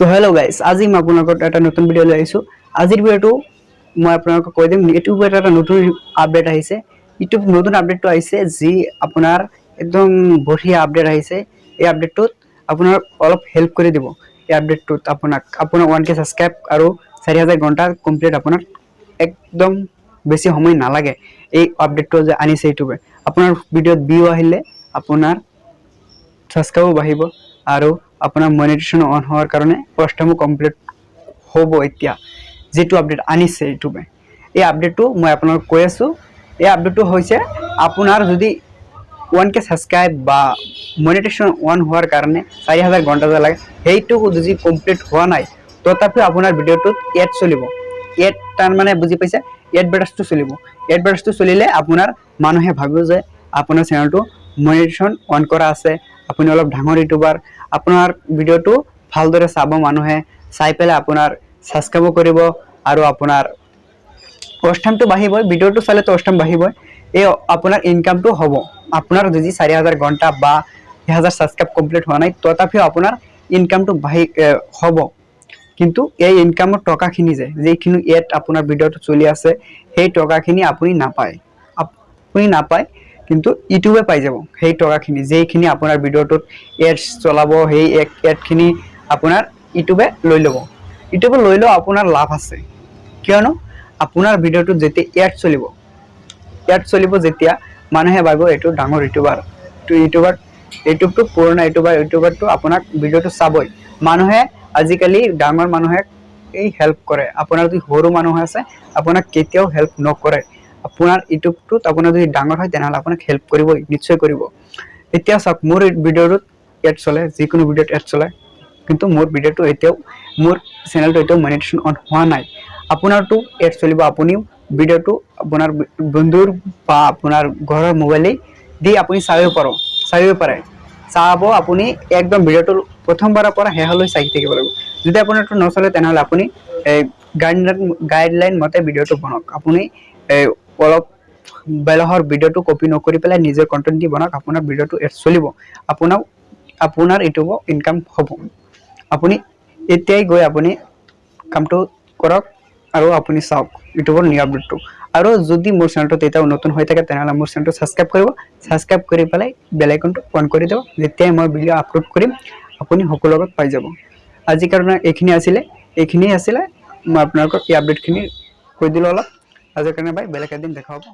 চ' hello' guys, আজি মই আপোনালোকৰ এটা নতুন ভিডিঅ' লৈ আহিছোঁ। আজিৰ ভিডিঅ'টো মই আপোনালোকক কৈ দিম, ইউটিউবত এটা নতুন আপডেট আহিছে। ইউটিউব নতুন আপডেটটো আহিছে, যি আপোনাৰ একদম বঢ়িয়া আপডেট আহিছে। এই আপডেটটোত আপোনাৰ অলপ হেল্প কৰি দিব। এই আপডেটটোত আপোনাক আপোনাৰ 1K subscribe আৰু 4000 ঘণ্টা কমপ্লিট আপোনাৰ একদম বেছি সময় নালাগে। এই আপডেটটো যে আনিছে ইউটিউবে, আপোনাৰ ভিডিঅ'ত ভিউ আহিলে আপোনাৰ ছাবস্ক্ৰাইবো বাঢ়িব আৰু আপোনাৰ মনিটাইজেশ্যন অন হোৱাৰ কাৰণে ৱাচ টাইমো কমপ্লিট হ'ব। এতিয়া যিটো আপডেট আনিছে ইউটিউবে, এই আপডেটটো মই আপোনালোক কৈ আছোঁ। এই আপডেটটো হৈছে আপোনাৰ যদি 1K subscribe বা মনিটাইজেশ্যন অন হোৱাৰ কাৰণে 4000 ঘণ্টা যে লাগে, সেইটো যদি কমপ্লিট হোৱা নাই, তথাপিও আপোনাৰ ভিডিঅ'টোত এড চলিব। এড তাৰমানে বুজি পাইছে, এডভাৰটাইজটো চলিব। এডভাৰটাইজটো চলিলে আপোনাৰ মানুহে ভাবিব যে আপোনাৰ চেনেলটো মনিটাইজেশ্যন অন কৰা আছে, আপুনি অলপ ডাঙৰ ইউটিউবাৰ। আপোনাৰ ভিডিঅ'টো ভালদৰে চাব মানুহে, চাই পেলাই আপোনাৰ ছাবস্ক্ৰাইবো কৰিব আৰু আপোনাৰ ৱাচ টাইমটো বাঢ়িবই। ভিডিঅ'টো চালেতো ৱাচ টাইম বাঢ়িবই। এই আপোনাৰ ইনকামটো হ'ব। আপোনাৰ যদি 4000 ঘণ্টা বা 1000 ছাবস্ক্ৰাইব কমপ্লিট হোৱা নাই, তথাপিও আপোনাৰ ইনকামটো বাঢ়ি হ'ব। কিন্তু এই ইনকামৰ টকাখিনি যে যিখিনি ইয়াত আপোনাৰ ভিডিঅ'টো চলি আছে, সেই টকাখিনি আপুনি নাপায়। আপুনি নাপায়, কিন্তু ইউটিউবে পাই যাব সেই টকাখিনি। যেইখিনি আপোনাৰ ভিডিঅ'টোত এডছ চলাব, সেই এডখিনি আপোনাৰ ইউটিউবে লৈ ল'ব। ইউটিউবে লৈ লওঁ আপোনাৰ লাভ আছে। কিয়নো আপোনাৰ ভিডিঅ'টোত যেতিয়া এড চলিব, এড চলিব যেতিয়া মানুহে ভাবিব এইটো ডাঙৰ ইউটিউবাৰ, এইটো ইউটিউবাৰ, ইউটিউবটো পুৰণা ইউটিউবাৰ, ইউটিউবাৰটো আপোনাক ভিডিঅ'টো চাবই। মানুহে আজিকালি ডাঙৰ মানুহে এই হেল্প কৰে। আপোনাৰ যদি সৰু মানুহ আছে, আপোনাক কেতিয়াও হেল্প নকৰে। আপোনাৰ ইউটিউবটোত আপোনাৰ যদি ডাঙৰ হয়, তেনেহ'লে আপোনাক হেল্প কৰিবই, নিশ্চয় কৰিব। এতিয়া চাওক, মোৰ ভিডিঅ'টোত এড চলে, যিকোনো ভিডিঅ'ত এড চলে, কিন্তু মোৰ ভিডিঅ'টো এতিয়াও, মোৰ চেনেলটো এতিয়াও মনিটাইজেশ্যন অন হোৱা নাই। আপোনাৰটো এড চলিব। আপুনিও ভিডিঅ'টো আপোনাৰ বন্ধুৰ বা আপোনাৰ ঘৰৰ মোবাইলেই দি আপুনি চাব পাৰে। চাব আপুনি একদম ভিডিঅ'টো প্ৰথমবাৰৰ পৰা শেষলৈ চাই থাকিব লাগিব। যদি আপোনাৰটো নচলে, তেনেহ'লে আপুনি এই গাইডলাইন মতে ভিডিঅ'টো বনাওক। আপুনি এই অলপ বেলেগৰ ভিডিঅ'টো কপি নকৰি পেলাই নিজৰ কণ্টেণ্ট দি বনাওক। আপোনাৰ ভিডিঅ'টো এড চলিব, আপোনাক আপোনাৰ ইউটিউবত ইনকাম হ'ব। আপুনি এতিয়াই গৈ আপুনি কামটো কৰক আৰু আপুনি চাওক ইউটিউবৰ নিউ আপডেটটো। আৰু যদি মোৰ চেনেলটো এতিয়াও নতুন হৈ থাকে, তেনেহ'লে মোৰ চেনেলটো ছাবস্ক্ৰাইব কৰিব। ছাবস্ক্ৰাইব কৰি পেলাই বেল আইকনটো অন কৰি দিব। যেতিয়াই মই ভিডিঅ' আপলোড কৰিম, আপুনি সকলো লগত পাই যাব। আজিৰ কাৰণে এইখিনিয়ে আছিলে। মই আপোনালোকক এই আপডেটখিনি কৈ দিলোঁ অলপ। আজিৰ কাৰণে বাই, বেলেগ এদিন দেখা হ'ব।